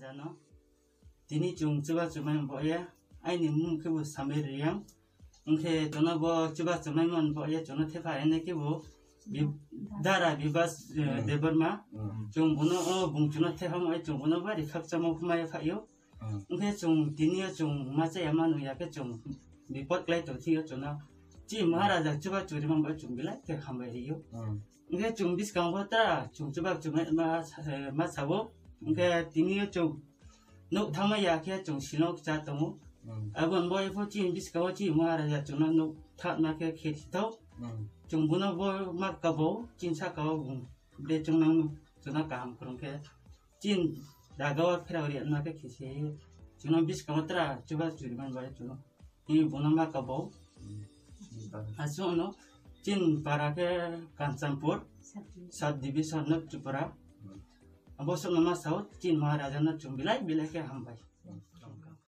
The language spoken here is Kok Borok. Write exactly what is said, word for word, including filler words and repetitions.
Ano, tini chwng chuba chumai bo ya, aini mung khe bo Samir Riyang. Wngkhe tono bo chuba chumai man bo ya, chwngno thepha ene khe bo bi-, Dara Bibas, eh, Hmm. Debbarma. Hmm. Chwng bono o bung chwngno thepha mo, chwng bono bari khakchangma khumaya phaio. Hmm. Wngkhe chwng tini o chwng ma chaya manu ya khe chwng bipot klai tong thio chwngno. Chi Maharaja chuba churi man bo chwng belai khe hambai rio. Hmm. Wngkhe chwng bwskango ta chwng chuba chumai ma, eh, ma sao. Wngkhe tini o chwng nuk thangma ya khe chwng silok cha tongo. Hmm. Aboni bo epho chini bwskango chi Maharaja chwngno nuk thangma khe khe thithok. Hmm. Chwng bono bo ma kabo, chin saka o bung de chwngno chwngno kaham kwrwng khe chin daga o phera ori ma khe khe se chwngno bwskango tra chuba churi man bo chwngno. Tini bono ma kabo. Hmm. Aswk no chin para khe Kanchanpur, Sub division no Tripura. Hmm. Abo sok no ma sao chin Maharaja no chwng belai belai khe hambai. Hmm.